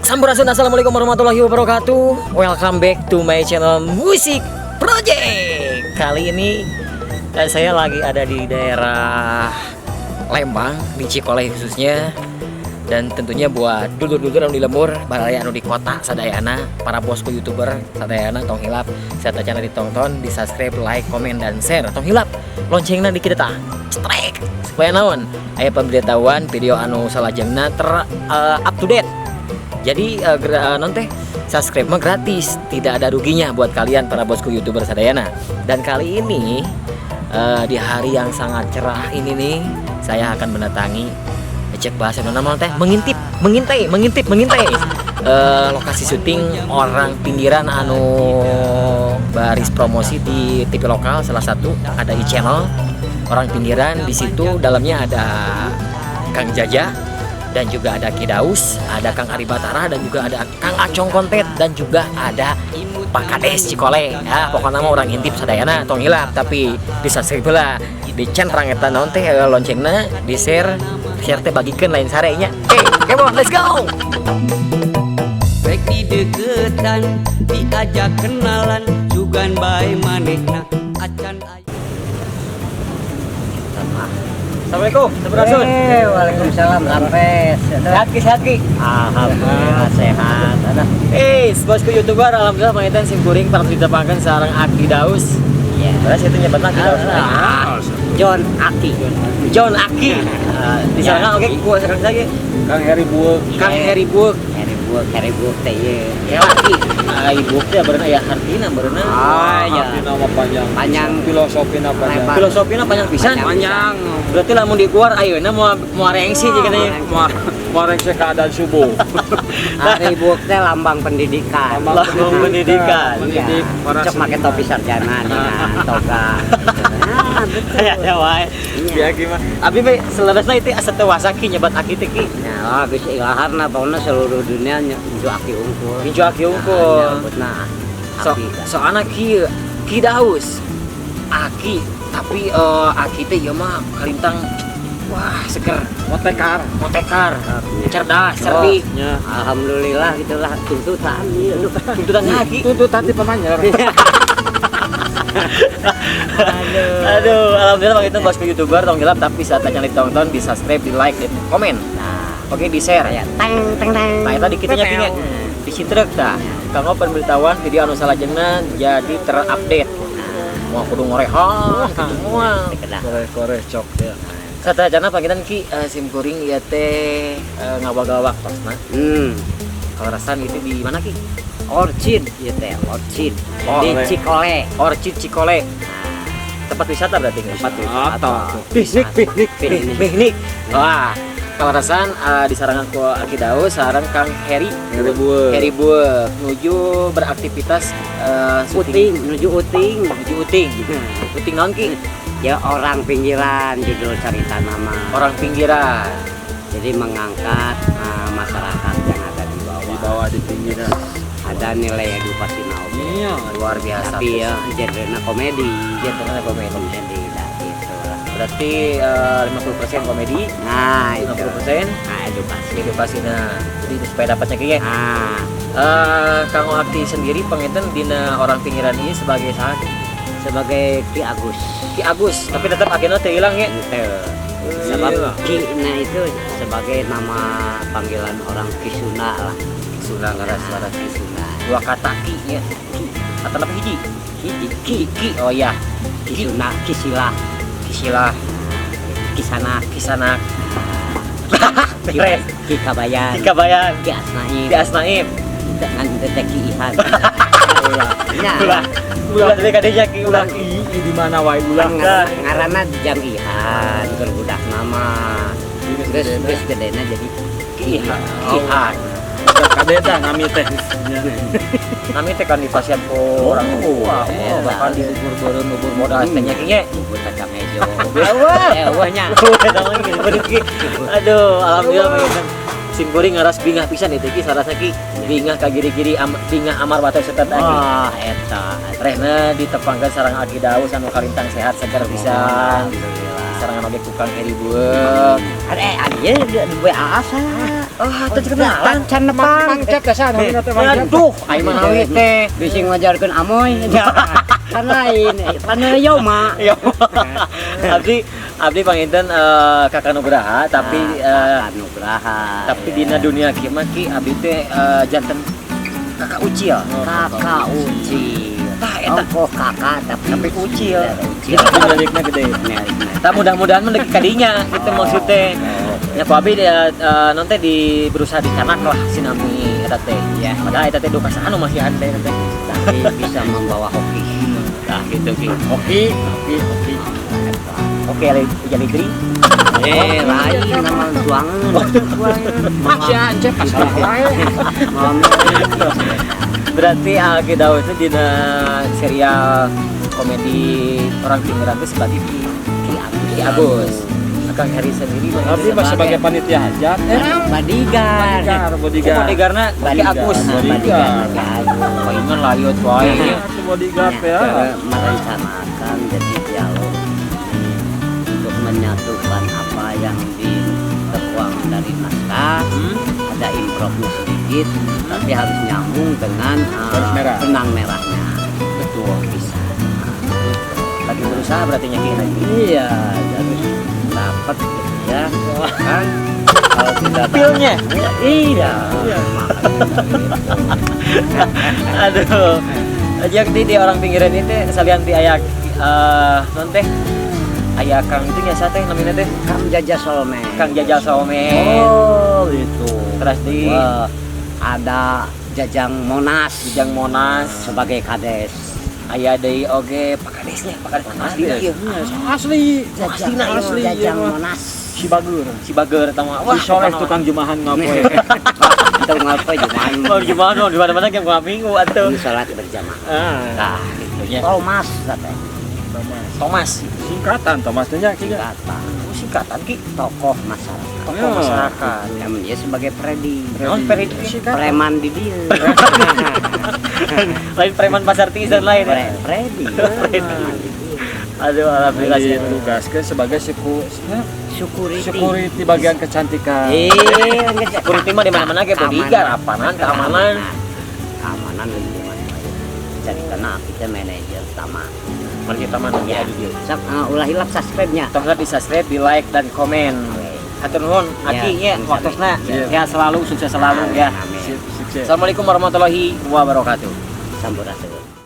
Sampurasun, assalamualaikum warahmatullahi wabarakatuh. Welcome back to my channel Musik Project. Kali ini saya lagi ada di daerah Lembang, di Cikole khususnya. Dan tentunya buat dulur-dulur anu di lembur, baraya anu di kota sadayana, para bosku youtuber sadayana, tong hilap sateuacanna ditonton, di subscribe, like, komen, dan share. Tong hilap loncengna di kita tah strike supaya naon aya pemberitahuan video anu salajengna ter up to date. Jadi non teh subscribe mah gratis, tidak ada ruginya buat kalian para bosku youtuber sadayana. Dan kali ini di hari yang sangat cerah ini nih, saya akan mendatangi, cek bahasa nama teh mengintip, mengintai, mengintip, mengintai lokasi syuting Orang Pinggiran anu baris promosi di TV lokal salah satu ada di channel Orang Pinggiran. Di situ dalamnya ada Kang Jaja dan juga ada Ki Daus, ada Kang Ari Batara, dan juga ada Kang Acong Kontet, dan juga ada Pak Kades Cikole. Ya, pokoknya mah orang intip sadayana tong hilap tapi di subscribe lah, di centang eta naon teh loncengna, di share, share teh bagikeun lain sare nya. Oke, come on, let's go. Rek dideketan, diajak kenalan, sugan bae manehna acan aya. Assalamualaikum, sampurasun. Eh, waalaikumsalam, rampes. Sehat, Ki, sehat, Ki? Alhamdulillah sehat. Ada. Eh, bosku youtuber, alhamdulillah panginten sim kuring parantos ditepangkeun sareng Aki Daus. Iya. Berarti itu nyebutna Aki Daus. Ah, John Aki. John Aki. Di sana oke, gua sekarang lagi. Kang Heri Buek. Kang Heri Buek. Heri Buek, Heri Buek teh ieu. Ya Aki. Ah, ibu teh beurna aya hartina beurna. Ah, ya. Artina mah panjang. Panjang. Filosofina panjang. Lebar. Filosofina panjang pisan. Panjang. Berarti lamun dikeluar ayeuna moal moal rengsi jeung katanya. Moal moal rengse keadaan subuh. Heri Buek teh lambang pendidikan. Lambang pendidikan. Mendidik Iya. para Cok make topi sarjana dengan toga. Nah, betul. Ya ya wae. Iya. Ya gimana? Abi we seleresna itu asa teu wasa, Ki, nyebat Aki teh, Ki. Nah, oh, geus ilaharna pokona seluruh dunia nginju Aki unggul. Nginju Aki unggul. Nah, nyebutna So, Aki. soalna kieu Ki Daus. Aki tapi Aki teh ieu mah kalintang, wah, seger, Motekar. Motekar, cerdas, cerdik. Ya. Alhamdulillah gitulah tuntutan ieu. Tuntutan Aki. Tuntutan di pemanjer. Aduh. Aduh, alhamdulillah bang itu bosku youtuber tong hilap tapi sateuacanna ditonton, di subscribe, di like, di komen. Nah, oke, di share. kayak teng teng teng. Nah, itu di nya nya di sitrek tah. Kanggo pemberitahuan video anu salajengna jadi terupdate. Wah, kudu ngorehan gitu moal. Kedah. Koreh-koreh cok ya. Sateuacanna panginten, Ki, sim kuring ieu teh ngawagal waktosna. Kaleresan itu di mana, Ki? Orchid ieu teh, Orchid. Oh, di oleh. Cikole. Orchid Cikole. Tempat wisata berarti nggak? Tempat wisata. Piknik, piknik. Piknik. Piknik. Wah, kaleresan disarangan ku Aki Daus sareng Kang Heri. Heri Buek. Heri Buek nuju beraktivitas Uting, syuting nuju uting. Nuju uting. Uting naon, Ki? Ya, Orang Pinggiran judul cerita nama. Orang Pinggiran. Jadi mengangkat masyarakat yang ada di bawah. Di bawah, di pinggiran. Ada nilai edukasi oge. Iya. Luar biasa. Tapi ya genrenya komedi. Genrenya komedi. Komedi dah gitu lah. Berarti 50% komedi, Nah, itu. 50% Nah, edukasi. Edukasi. Nah, jadi itu supaya dapatnya kieu. Nah, Kang Aki sendiri panginten dina Orang Pinggiran ini sebagai saha? Sebagai Ki Agus. Ki Agus, tapi tetap akhirnya teu hilang ya. Ente. Sebab Iya. Ki nah itu sebagai nama panggilan orang Ki Sunda lah. Sunda, laras laras. Ki Sunda. Dua kata Ki ya. Ki. Atau apa hiji? Hiji. Ki Ki. Oh iya, Ki Sunda, Ki Sila, Ki Sila, Ki Sanak, Ki Sanak, Ki, Keren. Ki Kabayan, Ki Kabayan, Ki Asnaim, Ki Asnaim. Ngan teh Ki Ihan. Ya. Ulah. Ulah dari kadenya Ki ulah. Ulah i di mana wae ulah. Kan ngaranna jang Ihan keur budak nama. Terus geus gedena jadi Ki Ihan. Ki Ihan. Kade tah nami teh. Nami teh kan dipasihan ku orang tua. Oh, bahkan di bubur beureum, bubur modal teh nya, Ki nya. Bubur kacang hejo. Wah. Eh, wah nya. Aduh, alhamdulillah panginten. Sim kuring ngaras bingah pisan itu, Ki, sarasna, Ki. Bingah ka giri-giri am, bingah amar wates setet Aki. Wah, eta. Rehna ditepangkeun sareng Aki Daus anu kalintang sehat seger pisan. Alhamdulillah. Sareng oge ku Kang Heri Buek. Ada eh ada di WA asa. Ah, teu kenalan. Can nepang. Mangcat dasar namina teh mangcat. Aduh, aing mah nawi teh. Bisi ngajarkeun amoy. Kan lain, kan yoma. Iya. Abdi abdi panginten Kakak Nugraha, tapi Kakak Nugraha. Tapi dina dunia kieu mah, Ki, abdi teh janten Kakak Ucil. Kakak Ucil. Tah eta. Ongkoh kakak tapi Tapi ucil. Ucil. Tapi milikna gede. Milikna. Tah, mudah-mudahan mah ka dinya gitu maksudnya. Ya ku abdi non teh di berusaha dicanak lah sinami eta teh. Ya. Padahal eta teh duka anu masih teh eta teh. Tapi bisa membawa hoki. Tah gitu, Ki. Hoki, hoki, hoki. Oke, jadi dri. Eh, lain nama tuangan. Masih anjir masalah wae. Berarti Aki Daus itu dina serial komedi orang pinggiran itu sebagai Ki Ki Agus. Ki Agus. Akang Heri sendiri mah Abdi mah sebagai panitia hajat. Eh, Bodyguard. bodyguard, Oh, bodyguard. bodyguardna Ki Bodyguard. Agus. Bodyguard. Palingan layut wae. Itu bodyguard ya. Merencanakan jadi dialog untuk menyatukan apa yang ditertuang dari naskah, ada improvnya sedikit, tapi harus nyambung dengan Garis merah. Benang merahnya. Betul. Bisa. Lagi berusaha berarti nya, Ki, lagi. Iya, harus dapat gitu ya kan, kalau tidak Feel-nya? Iya. Aduh. Ajak di orang pinggiran itu salian di aya non teh aya Kang itu nya teh namanya teh Kang Jaja Solmen. Kang Jajal Somen. Oh itu. Terus di Wah, ada Jajang Monas. Jajang Monas. Sebagai kades. Aya deui oge Pak Kadesnya, Pak Kades asli ieu. Asli. Jajang, Asli, asli, Jajang iya mah. Monas. Si Bagur. Si Bager eta mah. Si Soleh pokona mah. tukang jumahan ngapoe. Itu ngapa jumahan? Oh, jumahan di mana-mana yang gua minggu atuh. Ini sholat berjamaah. Ah, Nah, gitu nya. Thomas katanya. Thomas. Singkatan Thomas teh nya Ki. Singkatan. Oh, singkatan, Ki. Tokoh masyarakat. Tokoh Ya. masyarakat. Yang dia sebagai predi. Naon predi? Preman di dia. Lain preman pasar tinggi dan lain ya. Predi. Predi. Aduh, alhamdulillah sih. Ditugaskan sebagai siku, Security. security bagian kecantikan. Eh, Security mah di mana-mana ge bodyguard, apaanan, keamanan. Keamanan lingkungan. Jadi karena kita manajer utama. Mari kita mana ya di dieu. Sok ulah hilap subscribe-nya. Tong di subscribe, di like dan komen. Hatur nuhun, Aki nya Ya, waktosna Ya. sehat selalu, sukses selalu ya. Amin. Sip, sukses. Assalamualaikum warahmatullahi wabarakatuh. Sampurasun.